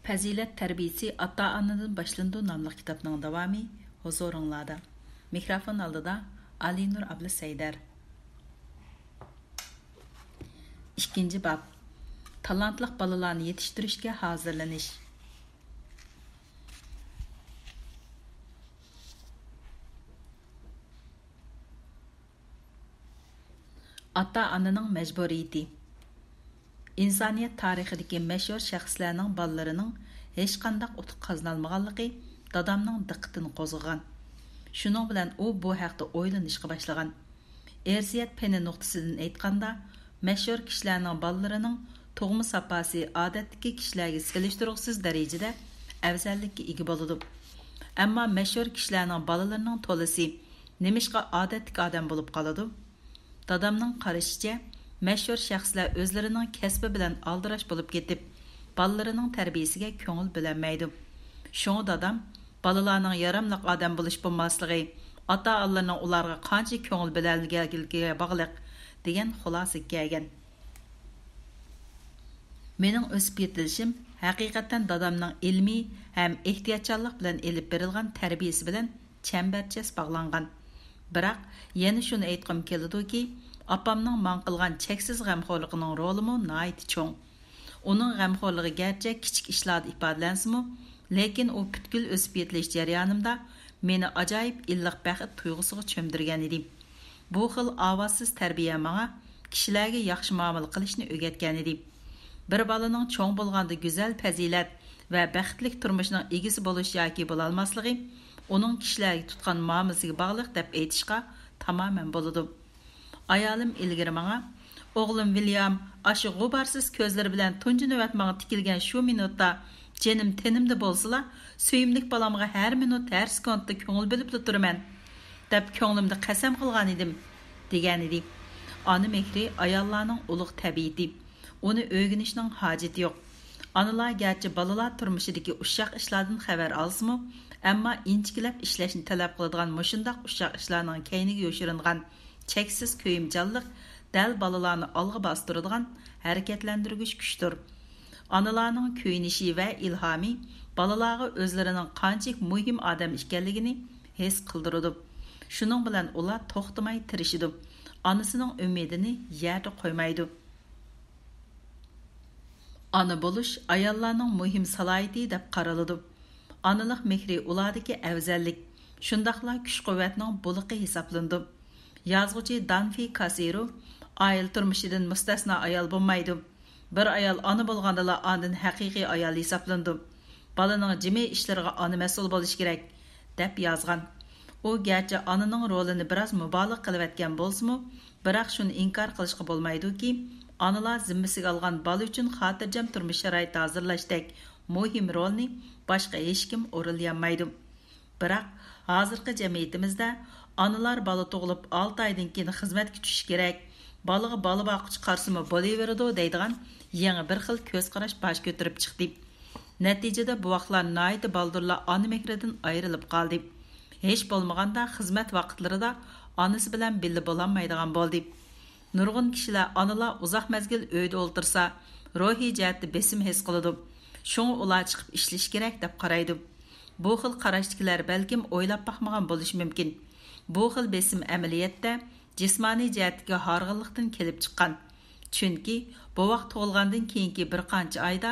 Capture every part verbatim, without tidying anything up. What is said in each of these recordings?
پەزىلەت تەربىيىسى ئاتا-ئانىدىن باشلىنىدۇ ناملىق كىتابنىڭ داۋامى ھۇزۇرۇڭلاردا. مىكروفون ئالدىدا ئالىنۇر ئابلىسەيدەر. ئىككىنچى باب. تالانتلىق بالىلارنى يېتىشتۈرۈشكە ھازىرلىنىش. ئاتا-ئانىنىڭ مەجبۇرىيىتى. ئىنسانىيەت تارىخىدىكى مەشھۇر شەخسلەرنىڭ بالىلىرىنىڭ ھېچقانداق ئۇتۇق قازىنالمىغانلىقى دادامنىڭ دىققىتىنى قوزغىغان. شۇنىڭ بىلەن ئۇ بۇ ھەقتە ئويلىنىشقا باشلىغان. ئىرسىيەت پېنى نۇقتىسىدىن ئېيتقاندا، مەشھۇر كىشىلەرنىڭ بالىلىرىنىڭ تۇغما ساپاسى ئادەتتىكى كىشىلەرگە سېلىشتۇرغۇسىز دەرىجىدە ئەۋزەللىككە ئىگە بولىدۇ. ئەمما مەشھۇر كىشىلەرنىڭ بالىلىرىنىڭ تولىسى نېمىشقا ئادەتتىكى ئادەم بولۇپ قالىدۇ؟ دادامنىڭ قارىشىچە، مەشھۇر شەخسلەر ئۆزلىرىنىڭ كەسپى بىلەن ئالدىراش بولۇپ كېتىپ، بالىلىرىنىڭ تەربىيىسىگە كۆڭۈل بۆلەلمەيدۇ. شۇڭا دادام، بالىلارنىڭ ياراملىق ئادەم بولۇش بولماسلىقى ئاتا-ئانىلىرىنىڭ ئۇلارغا قانچە كۆڭۈل بۆلەلگەنلىكىگە باغلىق، دېگەن خۇلاسىگە كەلگەن. مېنىڭ ئۆسۈپ يېتىلىشىم ھەقىقەتەن دادامنىڭ ئىلمىي ھەم ئېھتىياتچانلىق بىلەن ئېلىپ بېرىلغان تەربىيىسى بىلەن چەمبەرچاس باغلانغان. بىراق، يەنە شۇنى ئېيتقۇم كېلىدۇكى، ئاپامنىڭ ماڭا قىلغان چەكسىز غەمخورلۇقىنىڭ رولىمۇ ناھايىتى چوڭ. ئۇنىڭ غەمخورلۇقى گەرچە كىچىك ئىشلاردا ئىپادىلەنسىمۇ، لېكىن ئۇ پۈتكۈل ئۆسۈپ يېتىلىش جەريانىمدا مېنى ئاجايىپ ئىللىق بەخت تۇيغۇسىغا چۆمدۈرگەن ئىدى. بۇ خىل ئاۋازسىز تەربىيە ماڭا كىشىلەرگە ياخشى مۇئامىلە قىلىشنى ئۆگەتكەنىدى. بىر بالىنىڭ چوڭ بولغاندا گۈزەل پەزىلەت ۋە بەختلىك تۇرمۇشنىڭ ئىگىسى بولۇش ياكى بولالماسلىقى ئۇنىڭ كىشىلەرگە تۇتقان مۇئامىلىسىگە باغلىق دەپ ئېيتىشقا تامامەن بولىدۇ. ئايالىم ئىلگىرى ماڭا، «ئوغلۇم ۋىليام، ئاشۇ غۇبارسىز كۆزلىرى بىلەن تۇنجى نۆۋەت ماڭا تىكىلگەن شۇ مىنۇتتا جېنىم تېنىمدە بولسىلا، سۆيۈملۈك بالامغا ھەر مىنۇت، ھەر سېكۇنتتا كۆڭۈل بۆلۈپلا تۇرىمەن، دەپ كۆڭلۈمدە قەسەم قىلغانىدىم» دېگەنىدى. ئانا مېھرى ئاياللارنىڭ ئۇلۇغ تەبىئىتى. ئۇنى ئۆگىنىشنىڭ ھاجىتى يوق. ئانىلار گەرچە بالىلار تۇرمۇشىدىكى ئۇششاق ئىشلاردىن خەۋەر ئالسىمۇ، ئەمما ئىنچىكىلەپ ئىشلەشنى تەلەپ قىلىدىغان مۇشۇنداق ئۇششاق ئىشلارنىڭ كەينىگە يوشۇرۇنغان چەكسىز كۆيۈمچانلىق دەل بالىلارنى ئالغا باستۇرىدىغان ھەرىكەتلەندۈرگۈچ كۈچتۇر. ئانىلارنىڭ كۆيۈنۈشى ۋە ئىلھامى بالىلارغا ئۆزلىرىنىڭ قانچىلىك مۇھىم ئادەم ئىكەنلىكىنى ھېس قىلدۇرىدۇ. شۇنىڭ بىلەن ئۇلار توختىماي تىرىشىدۇ، ئانىسىنىڭ ئۈمىدىنى يەردە قويمايدۇ. ئانا بولۇش ئاياللارنىڭ مۇھىم سالاھىيىتى دەپ قارىلىدۇ. ئانىلىق مېھرى ئۇلاردىكى ئەۋزەللىك، شۇنداقلا كۈچ-قۇۋۋەتنىڭ بۇلىقى ھېسابلىنىدۇ. يازغۇچى دانفى كاسىرو، «ئائىلە تۇرمۇشىدىن مۇستەسنا ئايال بولمايدۇ. بىر ئايال ئانا بولغاندىلا ئاندىن ھەقىقىي ئايال ھېسابلىنىدۇ. بالىنىڭ جىمى ئىشلىرىغا ئانا مەسئۇل بولۇشى كېرەك» دەپ يازغان. ئۇ گەرچە ئانىنىڭ رولىنى بىراز مۇبالىغە قىلىۋەتكەن بولسىمۇ، بىراق شۇنى ئىنكار قىلىشقا بولمايدۇكى، ئانىلار زىممىسىگە ئالغان بالا ئۈچۈن خاتىرجەم تۇرمۇش شارائىتى ھازىرلاشتەك مۇھىم رولنى باشقا ھېچكىم ئورۇنلىيالمايدۇ. بىراق، ھازىرقى جەمئىيىتىمىزدە ئانىلار بالا تۇغۇلۇپ ئالتە ئايدىن كېيىن خىزمەتكە چۈشۈشى كېرەك، بالىغا بالا باققۇچى قارىسىمۇ بولۇۋېرىدۇ دەيدىغان يېڭى بىر خىل كۆز قاراش باش كۆتۈرۈپ چىقتى. نەتىجىدە بوۋاقلار ناھايىتى بالدۇرلا ئانا مېھرىدىن ئايرىلىپ قالدى. ھېچ بولمىغاندا خىزمەت ۋاقىتلىرىدا ئانىسى بىلەن بىللە بولالمايدىغان بولدى. نۇرغۇن كىشىلەر ئانىلار ئۇزاق مەزگىل ئۆيدە ئولتۇرسا، روھىي جەھەتتە بېسىم ھېس قىلىدۇ، شۇڭا ئۇلار چىقىپ ئىشلىشى كېرەك دەپ قارايدۇ. بۇ خىل قاراشتىكىلەر بەلكىم ئويلاپ باقمىغان بولۇشى مۇمكىن. بۇ خىل بېسىم ئەمەلىيەتتە جىسمانىي جەھەتتىكى ھارغىنلىقتىن كېلىپ چىققان. چۈنكى بوۋاق تۇغۇلغاندىن كېيىنكى بىر قانچە ئايدا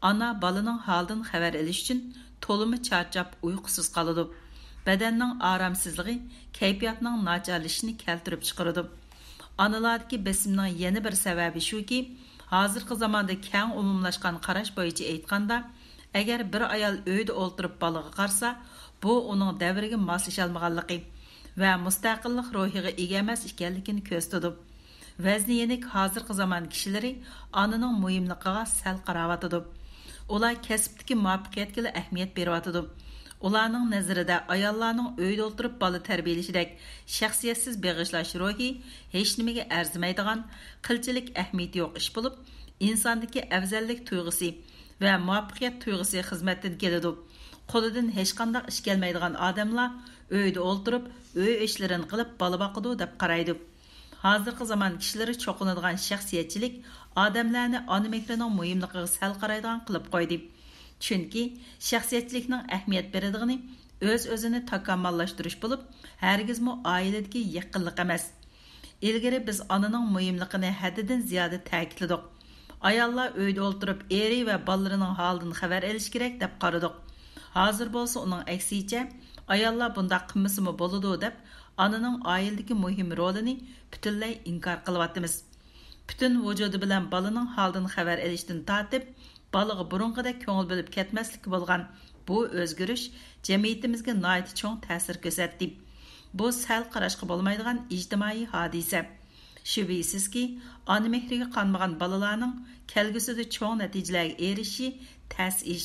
ئانا بالىنىڭ ھالىدىن خەۋەر ئېلىش ئۈچۈن تولىمۇ چارچاپ، ئۇيقۇسىز قالىدۇ. بەدەننىڭ ئارامسىزلىقى كەيپىياتنىڭ ناچارلىشىشىنى كەلتۈرۈپ چىقىرىدۇ. ئانىلاردىكى بېسىمنىڭ يەنە بىر سەۋەبى شۇكى، ھازىرقى زاماندا كەڭ ئومۇملاشقان قاراش بويىچە ئېيتقاندا، ئەگەر بىر ئايال ئۆيدە ئولتۇرۇپ بالىغا قارىسا، بۇ ئۇنىڭ دەۋرىگە ماسلىشالمىغانلىقى ۋە مۇستەقىللىق روھىغا ئىگە ئەمەس ئىكەنلىكىنى كۆرسىتىدۇ. ۋەزنى يېنىك ھازىرقى زامان كىشىلىرى ئانىنىڭ مۇھىملىقىغا سەل قاراۋاتىدۇ. ئۇلار كەسىپتىكى مۇۋەپپەقىيەتكىلا ئەھمىيەت بېرىۋاتىدۇ. ئۇلارنىڭ نەزىرىدە ئاياللارنىڭ ئۆيدە ئولتۇرۇپ بالا تەربىيەلىشىدەك شەخسىيەتسىز بېغىشلاش روھى ھېچنېمىگە ئەرزىمەيدىغان، قىلچىلىك ئەھمىيىتى يوق ئىش بولۇپ، ئىنساندىكى ئەۋزەللىك تۇيغۇسى ۋە مۇۋەپپەقىيەت تۇيغۇسى خىزمەتتىن كېلىدۇ. قولىدىن ھېچقانداق ئىش كەلمەيدىغان ئادەملەر ئۆيدە ئولتۇرۇپ، ئۆي ئىشلىرىنى قىلىپ، بالا باقىدۇ دەپ قارايدۇ. ھازىرقى زامان كىشىلىرى چوقۇنىدىغان شەخسىيەتچىلىك ئادەملەرنى ئانا مېھرىنىڭ مۇھىملىقىغا سەل قارايدىغان قىلىپ قويدى. چۈنكى شەخسىيەتچىلىكنىڭ ئەھمىيەت بېرىدىغىنى ئۆز-ئۆزىنى تاكامۇللاشتۇرۇش بولۇپ، ھەرگىزمۇ ئائىلىدىكى يېقىنلىق ئەمەس. ئىلگىرى بىز ئانىنىڭ مۇھىملىقىنى ھەددىدىن زىيادە تەكىتلىدۇق. ئاياللار ئۆيدە ئولتۇرۇپ ئېرى ۋە بالىلىرىنىڭ ھالىدىن خەۋەر ئېلىشى كېرەك دەپ قارىدۇق. ھازىر بولسا ئۇنىڭ ئەكسىچە، ئاياللار بۇنداق قىلمىسىمۇ بولىدۇ دەپ، ئانىنىڭ ئائىلىدىكى مۇھىم رولىنى پۈتۈنلەي ئىنكار قىلىۋاتىمىز. پۈتۈن ۋۇجۇدى بىلەن بالىنىڭ ھالىدىن خەۋەر ئېلىشتىن تارتىپ، بالىغا بۇرۇنقىدەك كۆڭۈل بۆلۈپ كەتمەسلىككە بولغان بۇ ئۆزگىرىش جەمئىيىتىمىزگە ناھايىتى چوڭ تەسىر كۆرسەتتى. بۇ سەل قاراشقا بولمايدىغان ئىجتىمائىي ھادىسە. شۈبھىسىزكى، ئانا مېھرىگە قانمىغان بالىلارنىڭ كەلگۈسىدە چوڭ نەتىجىلەرگە ئېرىشىشى تەس ئىش.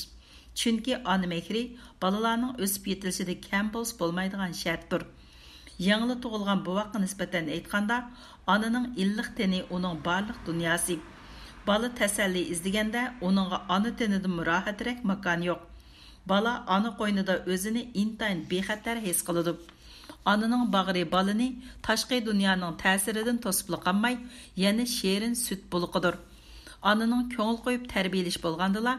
چۈنكى ئانا مېھرى بالىلارنىڭ ئۆسۈپ يېتىلىشىدە كەم بولسا بولمايدىغان شەرتتۇر. يېڭىلا تۇغۇلغان بوۋاققا نىسبەتەن ئېيتقاندا، ئانىنىڭ ئىللىق تېنى ئۇنىڭ بارلىق دۇنياسى. بالا تەسەللى ئىزدىگەندە، ئۇنىڭغا ئانا تېنىدىنمۇ راھەترەك ماكان يوق. بالا ئانا قوينىدا ئۆزىنى ئىنتايىن بىخەتەر ھېس قىلىدۇ. ئانىنىڭ باغرى بالىنى تاشقى دۇنيانىڭ تەسىرىدىن توسۇپلا قالماي، يەنە شېرىن سۈت بۇلىقىدۇر. ئانىنىڭ كۆڭۈل قويۇپ تەربىيەلىشى بولغاندىلا،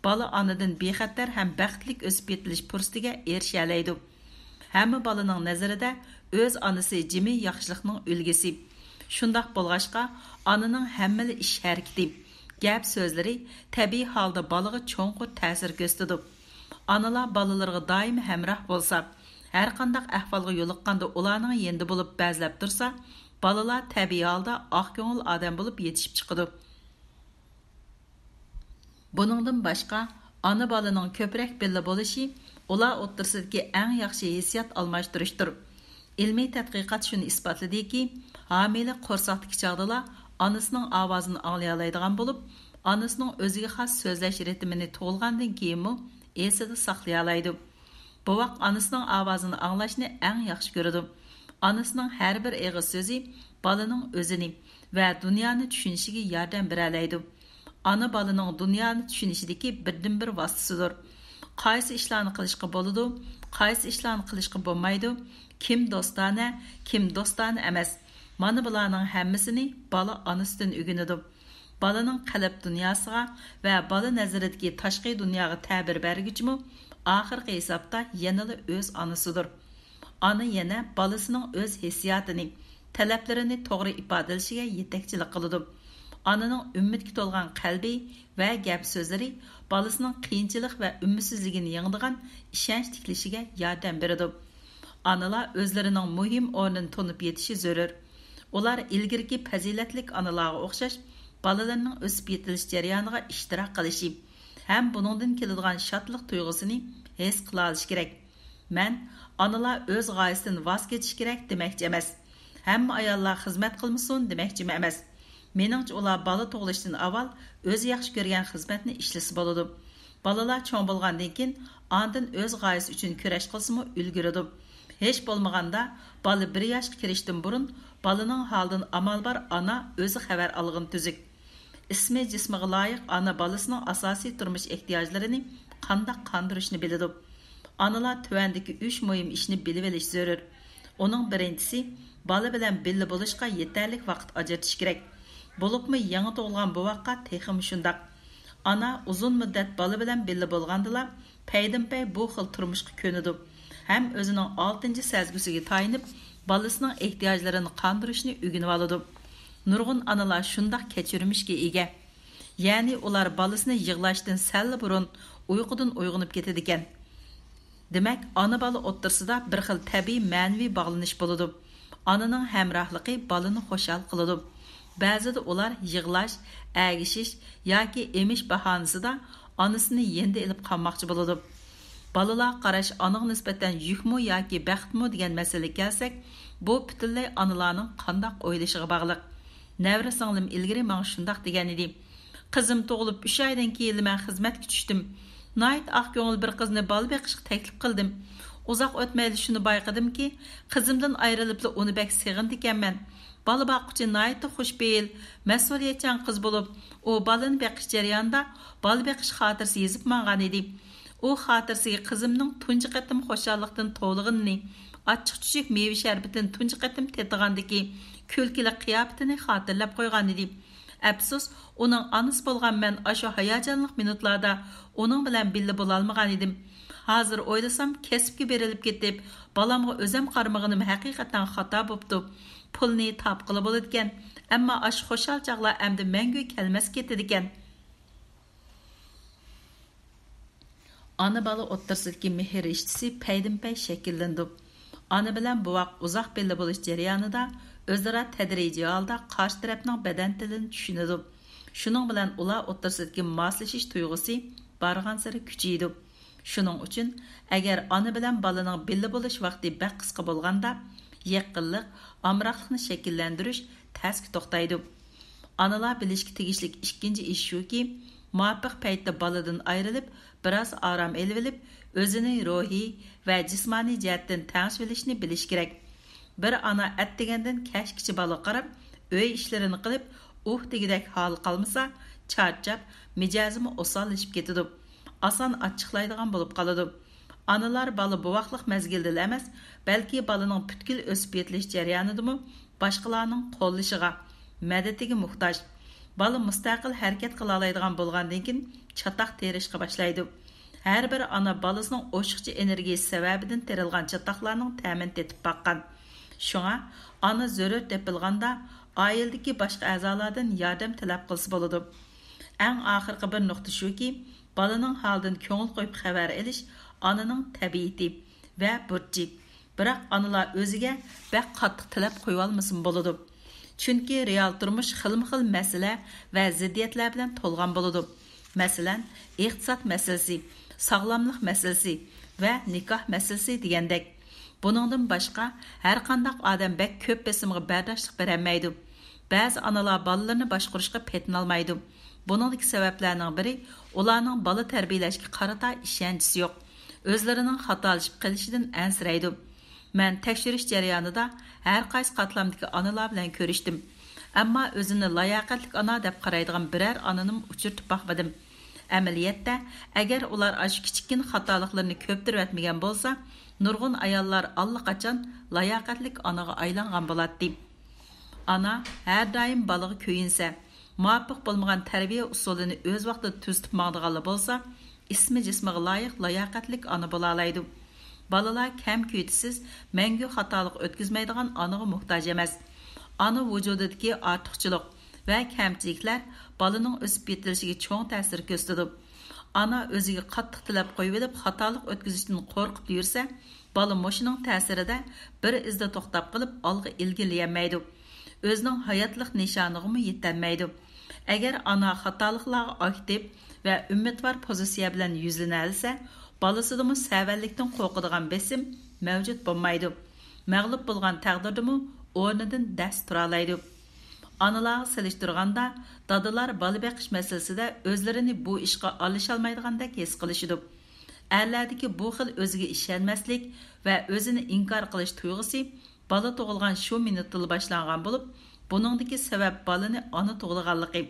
بالا ئانىدىن بىخەتەر ھەم بەختلىك ئۆسۈپ يېتىلىش پۇرسىتىگە ئېرىشەلەيدۇ. ھەممە بالىنىڭ نەزىرىدە ئۆز ئانىسى جىمى ياخشىلىقنىڭ ئۈلگىسى. شۇنداق بولغاچقا، ئانىنىڭ ھەممىلا ئىش ھەرىكىتى، گەپ سۆزلىرى تەبىئىي ھالدا بالىغا چوڭقۇر تەسىر كۆرسىتىدۇ. ئانىلار بالىلىرىغا دائىم ھەمراھ بولسا، ھەرقانداق ئەھۋالغا يولۇققاندا ئۇلارنىڭ يېنىدا بولۇپ بەزلەپ تۇرسا، بالىلار تەبىئىي ھالدا ئاق كۆڭۈل ئادەم بولۇپ يېتىشىپ چىقىدۇ. بۇنىڭدىن باشقا، ئانا بالىنىڭ كۆپرەك بىللە بولۇشى ئۇلار ئوتتۇرىسىدىكى ئەڭ ياخشى ھېسسىيات ئالماشتۇرۇشتۇر. ئىلمىي تەتقىقات شۇنى ئىسپاتلىدىكى، ھامىلە قورساقتىكى چاغدىلا ئانىسىنىڭ ئاۋازىنى ئاڭلىيالايدىغان بولۇپ، ئانىسىنىڭ ئۆزىگە خاس سۆزلەش رىتىمىنى تۇغۇلغاندىن كېيىنمۇ ئېسىدە ساقلىيالايدۇ. بوۋاق ئانىسىنىڭ ئاۋازىنى ئاڭلاشنى ئەڭ ياخشى كۆرىدۇ. ئانىسىنىڭ ھەر بىر ئېغىز سۆزى بالىنىڭ ئۆزىنى ۋە دۇنيانى چۈشىنىشىگە ياردەم بېرەلەيدۇ. ئانا بالىنىڭ دۇنيانى چۈشىنىشىدىكى بىردىنبىر ۋاسىتىسىدۇر. قايسى ئىشلارنى قىلىشقا بولىدۇ، قايسى ئىشلارنى قىلىشقا بولمايدۇ، كىم دوستانە، كىم دوستانە ئەمەس، مانا بۇلارنىڭ ھەممىسىنى بالا ئانىسىدىن ئۆگىنىدۇ. بالىنىڭ قەلب دۇنياسىغا ۋە بالا نەزىرىدىكى تاشقى دۇنياغا تەبىر بەرگۈچىمۇ ئاخىرقى ھېسابتا يەنىلا ئۆز ئانىسىدۇر. ئانا يەنە بالىسىنىڭ ئۆز ھېسسىياتىنى، تەلەپلىرىنى توغرا ئىپادىلىشىگە يېتەكچىلىك قىلىدۇ. ئانىنىڭ ئۈمىدكە تولغان قەلبى ۋە گەپ سۆزلىرى بالىسىنىڭ قىيىنچىلىق ۋە ئۈمىدسىزلىكىنى يېڭىدىغان ئىشەنچ تىكلىشىگە ياردەم بېرىدۇ. ئانىلار ئۆزلىرىنىڭ مۇھىم ئورنىنى تونۇپ يېتىشى زۆرۈر. ئۇلار ئىلگىرىكى پەزىلەتلىك ئانىلارغا ئوخشاش بالىلىرىنىڭ ئۆسۈپ يېتىلىش جەريانىغا ئىشتىراك قىلىشى ھەم بۇنىڭدىن كېلىدىغان شادلىق تۇيغۇسىنى ھېس قىلالىشى كېرەك. مەن ئانىلار ئۆز غايىسىدىن ۋاز كېچىشى كېرەك دېمەكچى ئەمەس. ھەممە ئاياللار خىزمەت قىلمىسۇن دېمەكچىمۇ ئەمەس. مېنىڭچە ئۇلار بالا تۇغۇلۇشتىن ئاۋۋال ئۆزى ياخشى كۆرگەن خىزمەتنى ئىشلىسە بولىدۇ. بالىلار چوڭ بولغاندىن كېيىن ئاندىن ئۆز غايىسى ئۈچۈن كۈرەش قىلسىمۇ ئۈلگۈرىدۇ. ھېچ بولمىغاندا بالا بىر ياشقا كىرىشتىن بۇرۇن بالىنىڭ ھالىدىن ئامال بار ئانا ئۆزى خەۋەر ئالغىنى تۈزۈك. ئىسمى جىسمىغا لايىق ئانا بالىسىنىڭ ئاساسىي تۇرمۇش ئېھتىياجلىرىنى قانداق قاندۇرۇشنى بىلىدۇ. ئانىلار تۆۋەندىكى ئۈچ مۇھىم ئىشنى بىلىۋېلىشى زۆرۈر. ئۇنىڭ بىرىنچىسى، بالا بىلەن بىللە بولۇشقا يېتەرلىك ۋاقىت ئاجرىتىش كېرەك. بولۇپمۇ يېڭى تۇغۇلغان بوۋاققا تېخىمۇ شۇنداق. ئانا ئۇزۇن مۇددەت بالا بىلەن بىللە بولغاندىلا، پەيدىنپەي بۇ خىل تۇرمۇشقا كۆنىدۇ ھەم ئۆزىنىڭ ئالتىنچى سەزگۈسىگە تايىنىپ، بالىسىنىڭ ئېھتىياجلىرىنى قاندۇرۇشنى ئۆگىنىۋالىدۇ. نۇرغۇن ئانىلار شۇنداق كەچۈرمىشكە ئىگە. يەنى ئۇلار بالىسىنى يىغلاشتىن سەللا بۇرۇن ئۇيقۇدىن ئويغىنىپ كېتىدىكەن. دېمەك، ئانا-بالا ئوتتۇرىسىدا بىر خىل تەبىئىي مەنىۋى باغلىنىش بولىدۇ. ئانىنىڭ ھەمراھلىقى بالىنى خۇشال قىلىدۇ. بەزىدە ئۇلار يىغلاش، ئەگىشىش ياكى ئېمىش باھانىسىدا ئانىسىنى يېنىدا ئېلىپ قالماقچى بولىدۇ. بالىلارغا قاراش ئانىغا نىسبەتەن يۈكمۇ ياكى بەختمۇ دېگەن مەسىلىگە كەلسەك، بۇ پۈتۈنلەي ئانىلارنىڭ قانداق ئويلىشىغا باغلىق. نەۋرە سىڭلىم ئىلگىرى ماڭا شۇنداق دېگەن ئىدى. قىزىم تۇغۇلۇپ ئۈچ ئايدىن كېيىنلا مەن خىزمەتكە چۈشتۈم. ناھايىتى ئاق كۆڭۈل بىر قىزنى بالا بېقىشقا تەكلىپ قىلدىم. ئۇزاق ئۆتمەيلا شۇنى بايقىدىمكى، قىزىمدىن ئايرىلىپلا ئۇنى بەك سېغىنىدىكەنمەن. بالا باققۇچى ناھايىتى خۇشپېئىل، مەسئۇلىيەتچان قىز بولۇپ، ئۇ بالىنى بېقىش جەريانىدا بالا بېقىش خاتىرىسى يېزىپ ماڭغان ئىدى. ئۇ خاتىرىسىگە قىزىمنىڭ تۇنجى قېتىم خۇشاللىقتىن توۋلىغىنىنى، ئاچچىق چۈچۈك مېۋە شەربىتىنى تۇنجى قېتىم تېتىغاندىكى كۈلكىلىك قىياپىتىنى خاتىرىلەپ قويغانىدى. ئەپسۇس، ئۇنىڭ ئانىسى بولغان مەن ئاشۇ ھاياجانلىق مىنۇتلاردا ئۇنىڭ بىلەن بىللە بولالمىغانىدىم. ھازىر ئويلىسام، كەسىپكە بېرىلىپ كېتىپ، بالامغا ئۆزەم قارىمىغىنىم ھەقىقەتەن خاتا بوپتۇ. پۇلنى تاپقىلى بولىدىكەن، ئەمما ئاشۇ خۇشال چاغلار ئەمدى مەڭگۈ كەلمەس كېتىدىكەن. ئانا-بالا ئوتتۇرىسىدىكى مېھىر رىشتىسى پەيدىنپەي شەكىللىنىدۇ. ئانا بىلەن بوۋاق ئۇزاق بىللە بولۇش جەريانىدا ئۆزئارا تەدرىجىي ھالدا قارشى تەرەپنىڭ بەدەن تىلىنى چۈشىنىدۇ. شۇنىڭ بىلەن ئۇلار ئوتتۇرىسىدىكى ماسلىشىش تۇيغۇسى بارغانسېرى كۈچىيىدۇ. شۇنىڭ ئۈچۈن، ئەگەر ئانا بىلەن بالىنىڭ بىللە بولۇش ۋاقتى بەك قىسقا بولغاندا، يېقىنلىق، ئامراقلىقنى شەكىللەندۈرۈش تەسكە توختايدۇ. ئانىلار بىلىشكە تېگىشلىك ئىككىنچى ئىش شۇكى، مۇۋاپىق پەيتتە بالىدىن ئايرىلىپ، بىراز ئارام ئېلىۋېلىپ، ئۆزىنى روھىي ۋە جىسمانىي جەھەتتىن تەڭشىۋېلىشنى بىلىشى كېرەك. بىر ئانا ئەتىگەندىن كەچكىچە بالىغا قاراپ، ئۆي ئىشلىرىنى قىلىپ، ئۇھ دېگۈدەك ھالى قالمىسا، چارچاپ، مىجەزىمۇ ئوساللىشىپ كېتىدۇ. ئاسان ئاچچىقلايدىغان بولۇپ قالىدۇ. ئانىلار بالا بوۋاقلىق مەزگىلدىلا ئەمەس، بەلكى بالىنىڭ پۈتكۈل ئۆسۈپ يېتىلىش جەريانىدىمۇ باشقىلارنىڭ قوللىشىغا، مەدىتىگە موھتاج. بالا مۇستەقىل ھەرىكەت قىلالايدىغان بولغاندىن كېيىن، چاتاق تېرىشقا باشلايدۇ. ھەر بىر ئانا بالىسىنىڭ ئوشۇقچە ئېنېرگىيىسى سەۋەبىدىن تېرىلغان چاتاقلارنىڭ تەمىنى تېتىپ باققان. شۇڭا، ئانا زۆرۈر تېپىلغاندا، ئائىلىدىكى باشقا ئەزالاردىن ياردەم تەلەپ قىلسا بولىدۇ. ئەڭ ئاخىرقى بىر نۇقتا شۇكى، بالىنىڭ ھالىدىن كۆڭۈل قويۇپ خەۋەر ئېلىش ئانىنىڭ تەبىئىتى ۋە بۇرچى. بىراق ئانىلار ئۆزىگە بەك قاتتىق تەلەپ قويۇۋالمىسىمۇ بولىدۇ. چۈنكى رېئال تۇرمۇش خىلمۇ خىل مەسىلە ۋە زىددىيەتلەر بىلەن تولغان بولىدۇ. مەسىلەن، ئىقتىساد مەسىلىسى، ساغلاملىق مەسىلىسى ۋە نىكاھ مەسىلىسى دېگەندەك. بۇنىڭدىن باشقا، ھەرقانداق ئادەم بەك كۆپ بېسىمغا بەرداشلىق بېرەلمەيدۇ. بەزى ئانىلار بالىلىرىنى باشقۇرۇشقا پېتىنالمايدۇ. بۇنىڭدىكى سەۋەبلەرنىڭ بىرى، ئۇلارنىڭ بالا تەربىيەلەشكە قارىتا ئىشەنچىسى يوق. ئۆزلىرىنىڭ خاتالىشىپ قېلىشىدىن ئەنسىرەيدۇ. مەن تەكشۈرۈش جەريانىدا ھەر قايسى قاتلامدىكى ئانىلار بىلەن كۆرۈشتۈم. ئەمما ئۆزىنى لاياقەتلىك ئانا دەپ قارايدىغان بىرەر ئانىنىمۇ ئۇچرىتىپ باقمىدىم. ئەمەلىيەتتە، ئەگەر ئۇلار ئاشۇ كىچىككىنە خاتالىقلىرىنى كۆپتۈرۈۋەتمىگەن بولسا، نۇرغۇن ئاياللار ئاللىقاچان لاياقەتلىك ئانىغا ئايلانغان بولاتتى. ئانا ھەر دائىم بالىغا كۆيۈنسە، مۇۋاپىق بولمىغان تەربىيە ئۇسۇلىنى ئۆز ۋاقتىدا تۈزىتىپ ماڭىدىغانلا بولسا، ئىسمى جىسمىغا لايىق لاياقەتلىك ئانا بولالايدۇ. بالىلار كەم-كۆيدىسىز، مەڭگۈ خاتالىق ئۆتكۈزمەيدىغان ئانىغا موھتاج ئەمەس. ئانا ۋۇجۇدىدىكى ئارتۇقچىلىق ۋە كەمچىلىكلەر بالىنىڭ ئۆسۈپ يېتىلىشىگە چوڭ تەسىر كۆرسىتىدۇ. ئانا ئۆزىگە قاتتىق تەلەپ قويۇۋېلىپ، خاتالىق ئۆتكۈزۈشتىن قورقۇپ يۈرسە، بالا مۇشۇنىڭ تەسىرىدە بىر ئىزدا توختاپ قېلىپ، ئالغا ئىلگىرىلىيەلمەيدۇ. ئۆزىنىڭ ھاياتلىق نىشانىغىمۇ يېتەلمەيدۇ. ئەگەر ئانا خاتالىقلارغا ئاكتىپ ۋە ئۈمىدۋار پوزىتسىيە بىلەن يۈزلىنەلىسە، بالىسىدىمۇ سەۋەنلىكتىن قورقىدىغان بېسىم مەۋجۇت بولمايدۇ. مەغلۇپ بولغان تەقدىردىمۇ ئورنىدىن دەس تۇرالايدۇ. ئانىلارغا سېلىشتۇرغاندا، دادىلار بالا بېقىش مەسىلىسىدە ئۆزلىرىنى بۇ ئىشقا ئارىلىشالمايدىغاندەك ھېس قىلىشىدۇ. ئەرلەردىكى بۇ خىل ئۆزىگە ئىشەنمەسلىك ۋە ئۆزىنى ئىنكار قىلىش تۇيغۇسى بالا تۇغۇلغان شۇ مىنۇتتىلا باشلانغان بولۇپ، بۇنىڭدىكى سەۋەب بالىنى ئانا تۇغىدىغانلىقى،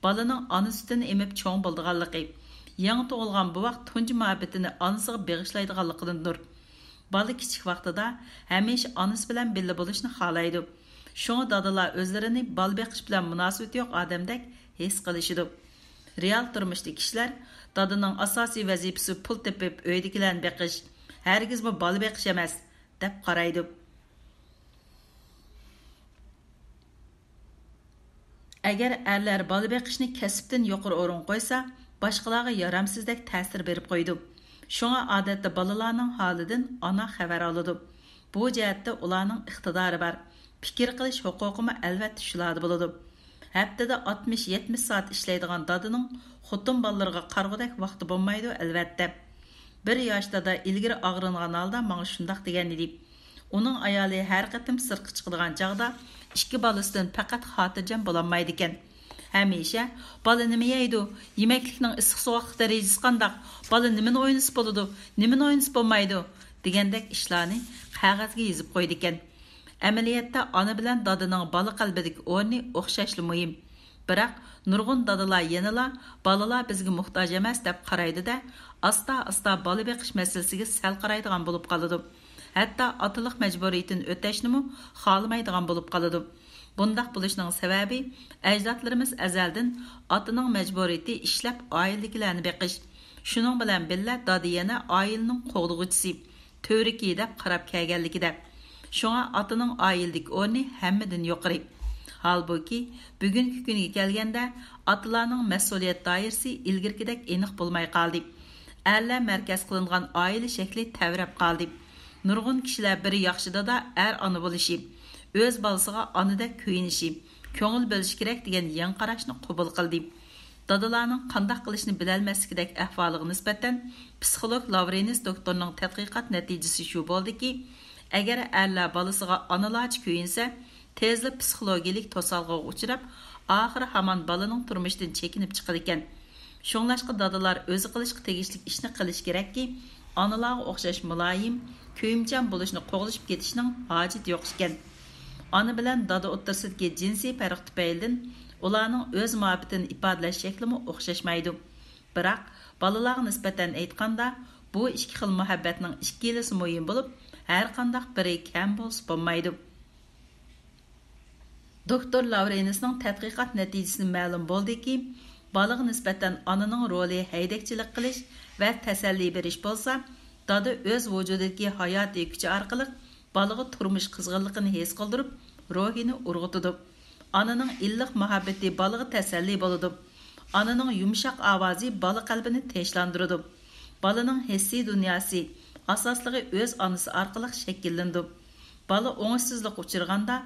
بالىنىڭ ئانا سۈتىنى ئېمىپ چوڭ بولىدىغانلىقى، يېڭى تۇغۇلغان بوۋاق تۇنجى مۇھەببىتىنى ئانىسىغا بېغىشلايدىغانلىقىدىندۇر. بالا كىچىك ۋاقتىدا ھەمىشە ئانىسى بىلەن بىللە بولۇشنى خالايدۇ. شۇڭا دادىلار ئۆزلىرىنى بالا بېقىش بىلەن مۇناسىۋىتى يوق ئادەمدەك ھېس قىلىشىدۇ. رېئال تۇرمۇشتا كىشىلەر دادىنىڭ ئاساسىي ۋەزىپىسى پۇل تېپىپ، ئۆيدىكىلەرنى بېقىش، ھەرگىزمۇ بالا بېقىش ئەمەس، دەپ قارايدۇ. ئەگەر ئەرلەر بالا بېقىشنى كەسىپتىن يۇقىرى ئورۇنغا قويسا، باشقىلارغا يارامسىزدەك تەسىر بېرىپ قويىدۇ. شۇڭا ئادەتتە بالىلارنىڭ ھالىدىن ئانا خەۋەر ئالىدۇ. بۇ جەھەتتە ئۇلارنىڭ ئىقتىدارى بار. پىكىر قىلىش ھوقۇقىمۇ ئەلۋەتتە شۇلاردا بولىدۇ. ھەپتىدە ئاتمىش يەتمىش سائەت ئىشلەيدىغان دادىنىڭ خوتۇن بالىلىرىغا قارىغۇدەك ۋاقتى بولمايدۇ، ئەلۋەتتە. بىر ياش دادا ئىلگىرى ئاغرىنغان ھالدا ماڭا شۇنداق دېگەنىدى. ئۇنىڭ ئايالى ھەر قېتىم سىرتقا چىقىدىغان چاغدا ئىككى بالىسىدىن پەقەت خاتىرجەم بولالمايدىكەن. ھەمىشە، «بالا نېمە يەيدۇ؟ يېمەكلىكنىڭ ئىسسىق-سوغۇقلۇق دەرىجىسى قانداق؟ بالا نېمىنى ئوينىسا بولىدۇ؟ نېمىنى ئوينىسا بولمايدۇ؟» دېگەندەك ئىشلارنى قەغەزگە يېزىپ قويىدىكەن. ئەمەلىيەتتە ئانا بىلەن دادىنىڭ بالا قەلبىدىكى ئورنى ئوخشاشلا مۇھىم. بىراق، نۇرغۇن دادىلار يەنىلا «بالىلار بىزگە موھتاج ئەمەس» دەپ قارايدۇ-دە، ئاستا-ئاستا بالا بېقىش مەسىلىسىگە سەل قارايدىغان بولۇپ قالىدۇ. ھەتتا ئاتىلىق مەجبۇرىيىتىنى ئۆتەشنىمۇ خالىمايدىغان بولۇپ قالىدۇ. بۇنداق بولۇشنىڭ سەۋەبى، ئەجدادلىرىمىز ئەزەلدىن ئاتىنىڭ مەجبۇرىيىتى ئىشلەپ ئائىلىدىكىلەرنى بېقىش، شۇنىڭ بىلەن بىللە دادا يەنە ئائىلىنىڭ قوغدىغۇچىسى، تۈۋرۈكى دەپ قاراپ كەلگەنلىكىدە. شۇڭا ئاتىنىڭ ئائىلىدىكى ئورنى ھەممىدىن يۇقىرى. ھالبۇكى، بۈگۈنكى كۈنگە كەلگەندە، ئاتىلارنىڭ مەسئۇلىيەت دائىرىسى ئىلگىرىكىدەك ئېنىق بولماي قالدى. ئەرلەر مەركەز قىلىنغان ئائىلە شەكلى تەۋرەپ قالدى. نۇرغۇن كىشىلەر بىر ياخشى دادا، ئەر ئانا بولۇشى، ئۆز بالىسىغا ئانىدەك كۆيۈنۈشى، كۆڭۈل بۆلۈشى كېرەك دېگەن يېڭى قاراشنى قوبۇل قىلدى. دادىلارنىڭ قانداق قىلىشنى بىلەلمەسلىكىدەك ئەھۋالىغا نىسبەتەن، پسىخولوگ لاۋرېنس دوكتورنىڭ تەتقىقات نەتىجىسى شۇ بولدىكى، ئەگەر ئەرلەر بالىسىغا ئانىلارچە كۆيۈنسە، تېزلا پسىخولوگىيىلىك توسالغۇغا ئۇچراپ، ئاخىرى ھامان بالىنىڭ تۇرمۇشىدىن چېكىنىپ چىقىدىكەن. شۇڭلاشقا دادىلار ئۆزى قىلىشقا تېگىشلىك ئىشنى قىلىشى كېرەككى، ئانىلارغا ئوخشاش مۇلايىم، كۆيۈمچان بولۇشنى قوغلىشىپ كېتىشنىڭ ھاجىتى يوق ئىكەن. ئانا بىلەن دادا ئوتتۇرىسىدىكى جىنسىي پەرق تۈپەيلىدىن ئۇلارنىڭ ئۆز مۇھەببىتىنى ئىپادىلەش شەكلىمۇ ئوخشاشمايدۇ. بىراق، بالىلارغا نىسبەتەن ئېيتقاندا، بۇ ئىككى خىل مۇھەببەتنىڭ ئىككىلىسى مۇھىم بولۇپ، ھەرقانداق بىرى كەم بولسا بولمايدۇ. دوكتور لاۋرېنسنىڭ تەتقىقات نەتىجىسىدىن مەلۇم بولدىكى، بالىغا نىسبەتەن ئانىنىڭ رولى ھەيدەكچىلىك قىلىش ۋە تەسەللى بېرىش بولسا، دادا ئۆز ۋۇجۇدىدىكى ھاياتىي كۈچى ئارقىلىق بالىغا تۇرمۇش قىزغىنلىقىنى ھېس قىلدۇرۇپ، روھىنى ئۇرغۇتىدۇ. ئانىنىڭ ئىللىق مۇھەببىتى بالىغا تەسەللى بولىدۇ. ئانىنىڭ يۇمشاق ئاۋازى بالا قەلبىنى تىنچلاندۇرىدۇ. بالىنىڭ ھېسسىي دۇنياسى ئاساسلىقى ئۆز ئانىسى ئارقىلىق شەكىللىنىدۇ. بالا ئوڭۇشسىزلىققا ئۇچرىغاندا،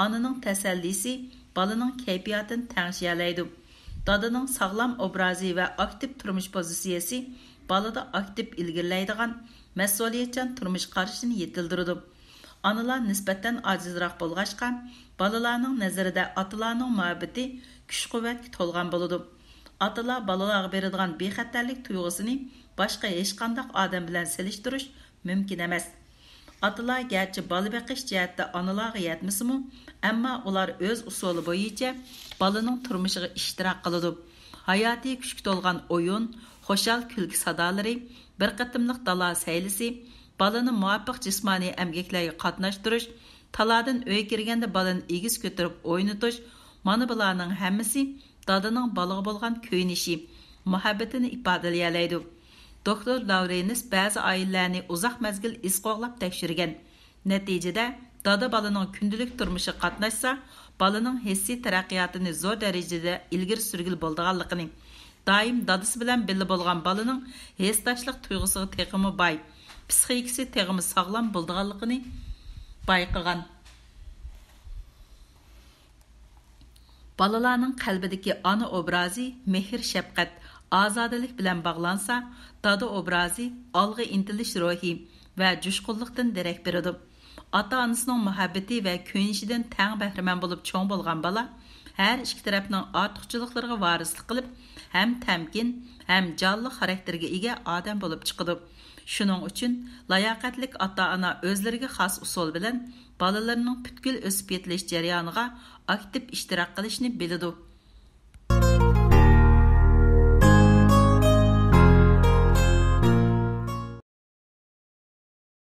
ئانىنىڭ تەسەللىسى بالىنىڭ كەيپىياتىنى تەڭشىيەلەيدۇ. دادىنىڭ ساغلام ئوبرازى ۋە ئاكتىپ تۇرمۇش پوزىتسىيەسى بالىدا ئاكتىپ ئىلگىرىلەيدىغان، مەسئۇلىيەتچان تۇرمۇش قارىشىنى يېتىلدۈرىدۇ. ئانىلار نىسبەتەن ئاجىزراق بولغاچقا، بالىلارنىڭ نەزىرىدە ئاتىلارنىڭ مۇھەببىتى كۈچ-قۇۋۋەتكە تولغان بولىدۇ. ئاتىلار بالىلارغا بېرىدىغان بىخەتەرلىك تۇيغۇسىنى باشقا ھېچقانداق ئادەم بىلەن سېلىشتۇرۇش مۇمكىن ئەمەس. ئاتىلار گەرچە بالا بېقىش جەھەتتە ئانىلارغا يەتمىسىمۇ، ئەمما ئۇلار ئۆز ئۇسۇلى بويىچە بالىنىڭ تۇرمۇشىغا ئىشتىراك قىلىدۇ. ھاياتىي كۈچكە تولغان ئويۇن، خۇشال كۈلكە سادالىرى، بىر قېتىملىق دالا سەيلىسى، بالىنى مۇۋاپىق جىسمانىي ئەمگەكلەرگە قاتناشتۇرۇش، تالادىن ئۆيگە كىرگەندە بالىنى ئېگىز كۆتۈرۈپ ئوينىتىش، مانا بۇلارنىڭ ھەممىسى دادىنىڭ بالىغا بولغان كۆيۈنۈشى، مۇھەببىتىنى ئىپادىلىيەلەيدۇ. دوكتور لاۋرېنس بەزى ئائىلىلەرنى ئۇزاق مەزگىل ئىز قوغلاپ تەكشۈرگەن. نەتىجىدە، دادا بالىنىڭ كۈندىلىك تۇرمۇشىغا قاتناشسا، بالىنىڭ ھېسسىي تەرەققىياتىنى زور دەرىجىدە ئىلگىرى سۈرگىلى بولىدىغانلىقىنى، دائىم دادىسى بىلەن بىللە بولغان بالىنىڭ ھېسداشلىق تۇيغۇسىغا تېخىمۇ باي، پسىخىكىسى تېخىمۇ ساغلام بولىدىغانلىقىنى بايقىغان. بالىلارنىڭ قەلبىدىكى ئانا ئوبرازى مېھىر-شەپقەت، ئازادىلىك بىلەن باغلانسا، دادا ئوبرازى ئالغا ئىنتىلىش روھى ۋە جۇشقۇنلۇقتىن دېرەك بېرىدۇ. ئاتا-ئانىسىنىڭ مۇھەببىتى ۋە كۆيۈنۈشىدىن تەڭ بەھرىمەن بولۇپ چوڭ بولغان بالا ھەر ئىككى تەرەپنىڭ ئارتۇقچىلىقلىرىغا ۋارىسلىق قىلىپ، ھەم تەمكىن، ھەم جانلىق خاراكتېرگە ئىگە ئادەم بولۇپ چىقىدۇ. شۇنىڭ ئۈچۈن لاياقەتلىك ئاتا-ئانا ئۆزلىرىگە خاس ئۇسۇل بىلەن بالىلىرىنىڭ پۈتكۈل ئۆسۈپ يېتىلىش جەريانىغا ئاكتىپ ئىشتىراك قىلىشنى بىلىدۇ.